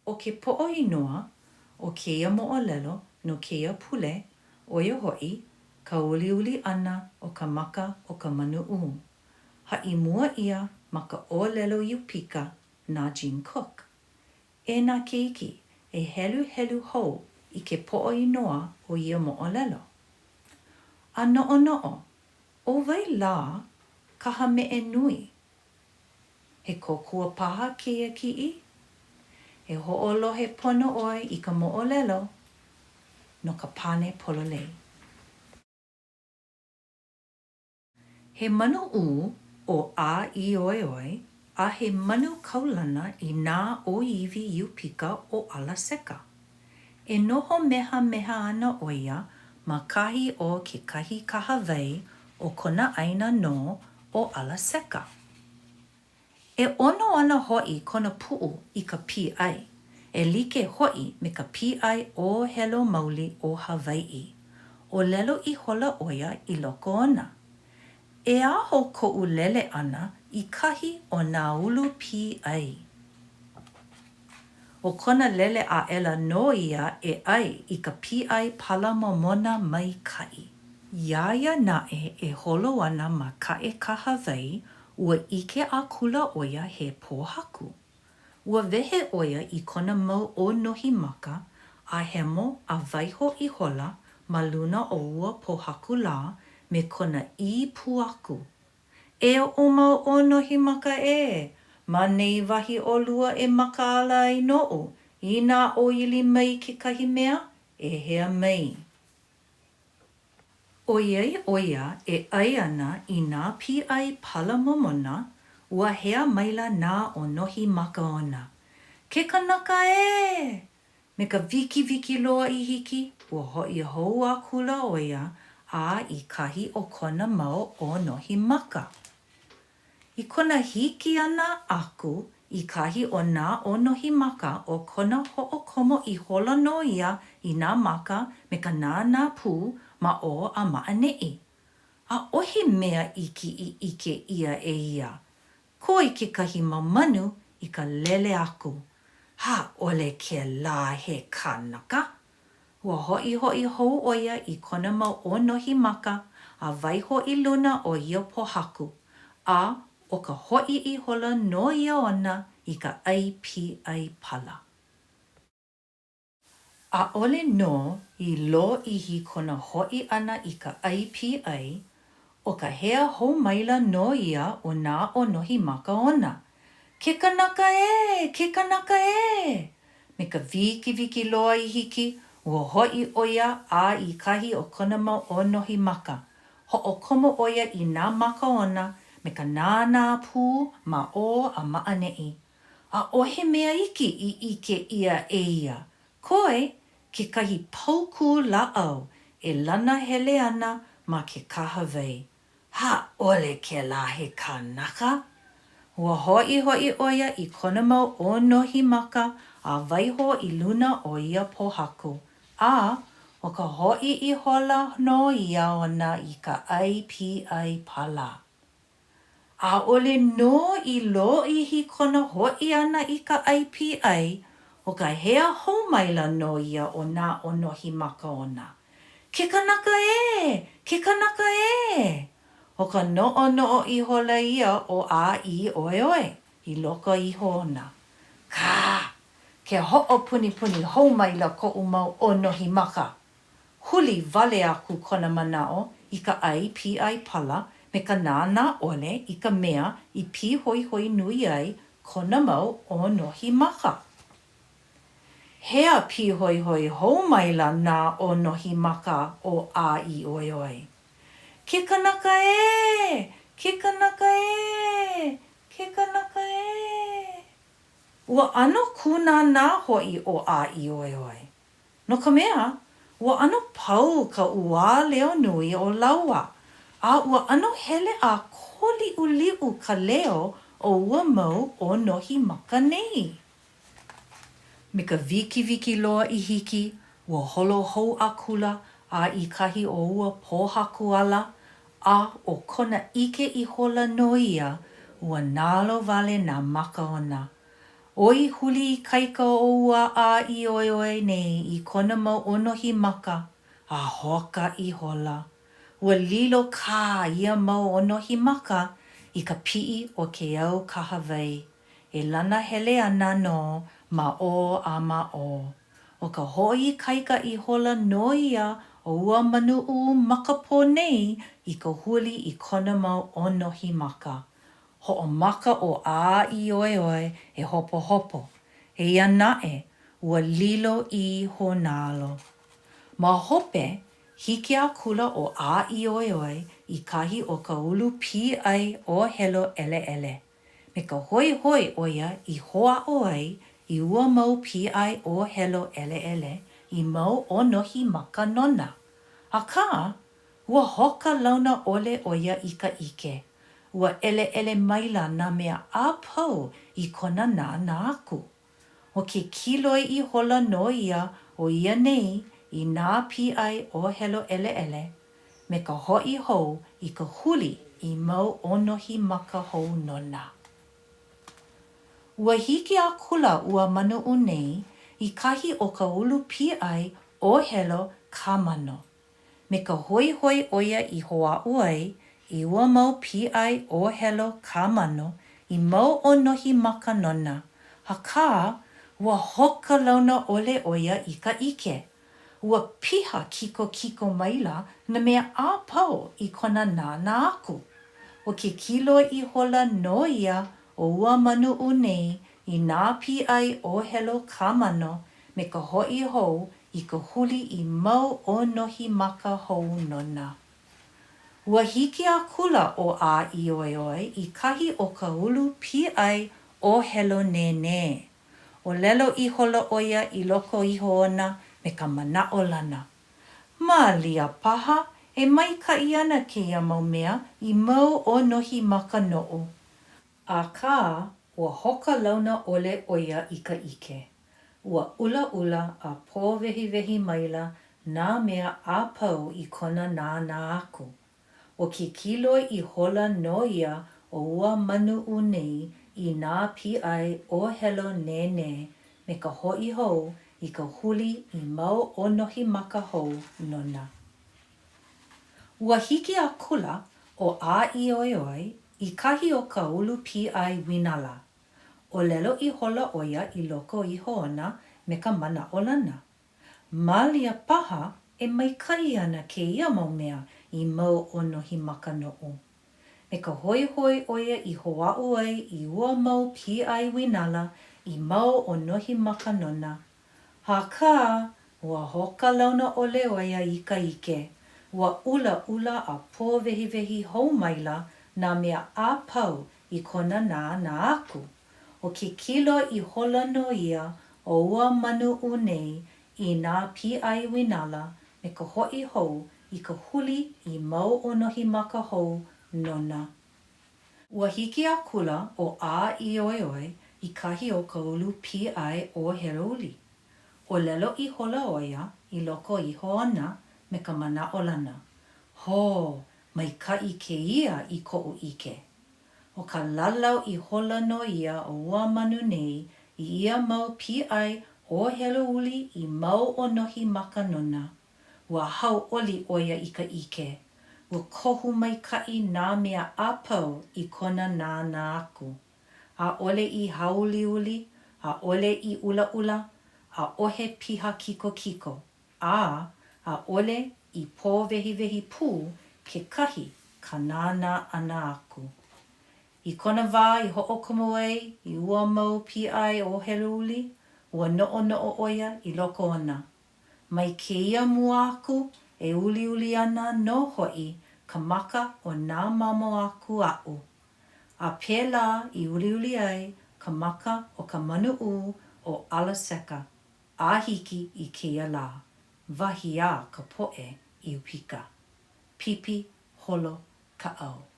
ʻO ke poʻo inoa o kēia moʻolelo no kēia pule, ʻo ia hoʻi, Ka Uliuli ʻana o ka Maka o ka Manu ʻŌ. Haʻi mua ʻia ma ka ʻōlelo Iupika na Gene Cook. E nā keiki, e heluhelu hou i ke poʻo inoa o ia moʻolelo. A noʻonoʻo, ʻo wai lā ka hāmeʻe nui? He kōkua paha kēia kiʻi? E hoʻolohe pono ʻoe i ka moʻolelo no ka pane pololei. He manu ʻū ʻo ʻĀʻioeoe a he manu kaulana i nā ʻōiwi Iupika o ʻAlaseka. E noho mehameha ana ʻo ia ma kahi o kekahi kahawai o kona ʻāina nō ʻo ʻAlaseka. E ʻono ana hoʻi kona puʻu i ka pīʻai, e like hoʻi me ka pīʻai ʻōhelo maoli o Hawaiʻi. ʻŌlelo ihola ʻo ia i loko ona, E aho koʻu lele ʻana i kahi o nā ulu pīʻai. ʻO kona lele aʻela nō ia e ʻai i ka pīʻai pala momona maikaʻi. Iā ia naʻe e holo ana ma kaʻe kahawai, ua ʻike akula ʻo ia he pōhaku. Ua wehe ʻo ia i kona mau ʻōnohi maka a hemo a waiho ihola ma luna o ua pōhaku lā me kona ʻī pū aku, E oʻu mau ʻōnohi maka ē, ma nei wahi ʻolua e makaʻala ai noʻu, inā ʻōʻili mai kekahi mea, e hea mai. ʻOiai ʻo ia e ʻai ana i nā pīʻai pala momona, ua hea maila nā ʻōnohi maka ona, Ke kanaka ē! Me ka wikiwiki loa i hiki, ua hoʻi hou akula ʻo ia a i kahi o kona mau ʻōnohi maka. I kona hiki ʻana aku i kahi o nā ʻōnohi maka ʻo kona hoʻokomo ihola nō ia i nā maka me ka nānā pū ma ʻō a ma ʻaneʻi. ʻAʻohe mea iki i ʻike ʻia e ia, Koe kekahi mau manu i ka lele aku. ʻAʻole kēlā he kanaka. Ua hoʻihoʻi hou ʻo ia i kona mau ʻōnohi maka a waiho i luna o ia pōhaku, a ʻo ka hoʻi ihola nō ia ona i ka ʻai pīʻai pala. ʻAʻole nō i lōʻihi kona hoʻi ʻana i ka ʻai pīʻai, ʻo ka hea hou maila nō ia o nā ʻōnohi maka ona, Ke kanaka ē! Ke kanaka ē! Me ka wikiwiki loa i hiki, ua hoʻi ʻo ia a i kahi o kona mau ʻōnohi maka. Hoʻokomo ʻo ia i nā maka ona me ka nānā pū ma ʻō a ma ʻaneʻi. ʻAʻohe mea iki i ʻike ʻia e ia, koe kekahi paukū lāʻau e lana hele ana ma ke kahawai. ʻAʻole kēlā he kanaka! Ua hoʻihoʻi ʻo ia i kona mau ʻōnohi maka a waiho i luna o ia pōhaku, a ʻo ka hoʻi ihola nō ia ona i ka ʻai pīʻai pala. ʻAʻole nō i lōʻihi kona hoʻi ʻana i ka ʻai pīʻai, ʻo ka hea hou maila nō ia o nā ʻōnohi maka ona, Ke kanaka ē! Ke kanaka ē! ʻO ka noʻonoʻo ihola ia o ʻĀʻioeoe i loko iho ona. Kā! Ke hoʻopunipuni hou maila koʻu mau ʻōnohi maka! Huli wale aku kona manaʻo i ka ʻai pīʻai pala me ka nānā ʻole i ka mea i pīhoihoi nui ai kona mau ʻōnohi maka. Hea pīhoihoi hou maila nā ʻōnohi maka o ʻĀʻioeoe. Ke kanaka ē! Ke kanaka ē! Ke kanaka ē! Ua ʻano kūnānā hoʻi ʻo ʻĀʻioeoe. No ka mea, ua ʻano pau ka ʻuā leo nui o lāua, a ua ʻano hele a kōliʻuliʻu ka leo o ua mau ʻōnohi maka nei. Me ka wikiwiki loa i hiki, ua holo hou akula a i kahi o ua pōhaku ala, a ʻo kona ʻike ihola nō ia, ua nalowale nā maka ona. ʻOi huli ikaika o ua ʻĀʻioeoe nei i kona mau ʻōnohi maka a hoka ihola. Ua lilo kā ia mau ʻōnohi maka i ka piʻi o ke au kahawai e lana hele ana nō ma ʻō a ma ʻō. ʻO ka hoʻoikaika ihola nō ia o ua manu ʻū makapō nei i ka huli i kona mau ʻōnohi maka. Hoʻomaka ʻo ʻĀʻioeoe e hopohopo, eia naʻe, ua lilo i hōnalo. Ma hope, hiki akula ʻo ʻĀʻioeoe i kahi o ka ulu pīʻai ʻōhelo ʻeleʻele. Me ka hoihoi ʻo ia i hoʻāʻo ai i ua mau pīʻai ʻōhelo ʻeleʻele i mau ʻōnohi maka nona. Akā, ua hoka launa ʻole ʻo ia i ka ʻike. Ua ʻeleʻele maila nā mea a pau i kona nānā aku. ʻO ke kīloi ihola nō ia o ia nei i nā pīʻai ʻōhelo ʻeleʻele me ka hoʻi hou i ka huli i mau ʻōnohi maka hou nona. Ua hiki akula ua manu ʻū nei i kahi o ka ulu pīʻai ʻōhelo kāmano. Me ka hoihoi ʻo ia i hoʻāʻo ai i ua mau pīʻai ʻōhelo kāmano i mau ʻōnohi maka nona, akā, ua hoka launa ʻole ʻo ia i ka ʻike. Ua piha kikokiko maila nā mea a pau i kona nānā aku. ʻO ke kīloi ihola nō ia o ua manu ʻū nei i nā pīʻai ʻōhelo kāmano me ka hoʻi hou i ka huli i mau ʻōnohi maka hou nona. Ua hiki akula ʻo ʻĀʻioeoe i kahi o ka ulu pīʻai ʻōhelo nēnē. ʻŌlelo ihola ʻo ia i loko iho ona me ka manaʻolana, Malia paha e maikaʻi ana kēia mau mea i mau ʻōnohi maka noʻu. Akā, ua hoka launa ʻole ʻo ia i ka ʻike. Ua ʻulaʻula a pōwehiwehi maila nā mea a pau i kona nānā aku. ʻO ke kīloi ihola nō ia o ua manu ʻū nei i nā pīʻai ʻōhelo nēnē me ka hoʻi hou i ka huli i mau ʻōnohi maka hou nona. Ua hiki akula ʻo ʻĀʻioeoe i kahi o ka ulu pīʻai winala. ʻŌlelo ihola ʻo ia i loko iho ona me ka manaʻolana, Malia paha e maikaʻi ana kēia mau mea i mau ʻōnohi maka noʻu. Me ka hoihoi ʻo ia i hoʻāʻo ai i ua mau pīʻai winala i mau ʻōnohi maka nona, Akā, ua hoka launa ʻole ʻo ia i ka ʻike, ua ʻulaʻula a pōwehiwehi hou maila nā mea a pau i kona nānā aku. ʻO ke kīloi ihola nō ia o ua manu ʻū nei i nā pīʻai winala me ka hoʻi hou i ka huli i mau ʻōnohi maka hou nona. Ua hiki akula ʻo ʻĀʻioeoe i kahi o ka ulu pīʻai ʻōhelo uli. ʻŌlelo ihola ʻo ia i loko iho ona me ka manaʻolana, Hō, maikaʻi kēia i koʻu ʻike. ʻO ka lalau ihola nō ia o ua manu nei i ia mau pīʻai ʻōhelo uli i mau ʻōnohi maka nona. Ua hauʻoli ʻo ia i ka ʻike, ua kohu maikaʻi nā mea a pau i kona nānā aku. ʻAʻole i hāuliuli, ʻaʻole i ʻulaʻula, ʻaʻohe piha kikokiko, a ʻaʻole i pōwehiwehi pū kekahi ka nānā ʻana aku. I kona wā i hoʻokomo ai i ua mau pīʻai ʻōhelo uli, ua noʻonoʻo ʻo ia i loko ona, Mai kēia mua aku e uliuli ana nō hoʻi ka maka o nā mamo aku aʻu. A pēlā i uliuli ai ka maka o ka manu ʻū o ʻAlaseka a hiki i kēia lā, wahi a ka poʻe ʻIupika. Pipi holo kaʻau.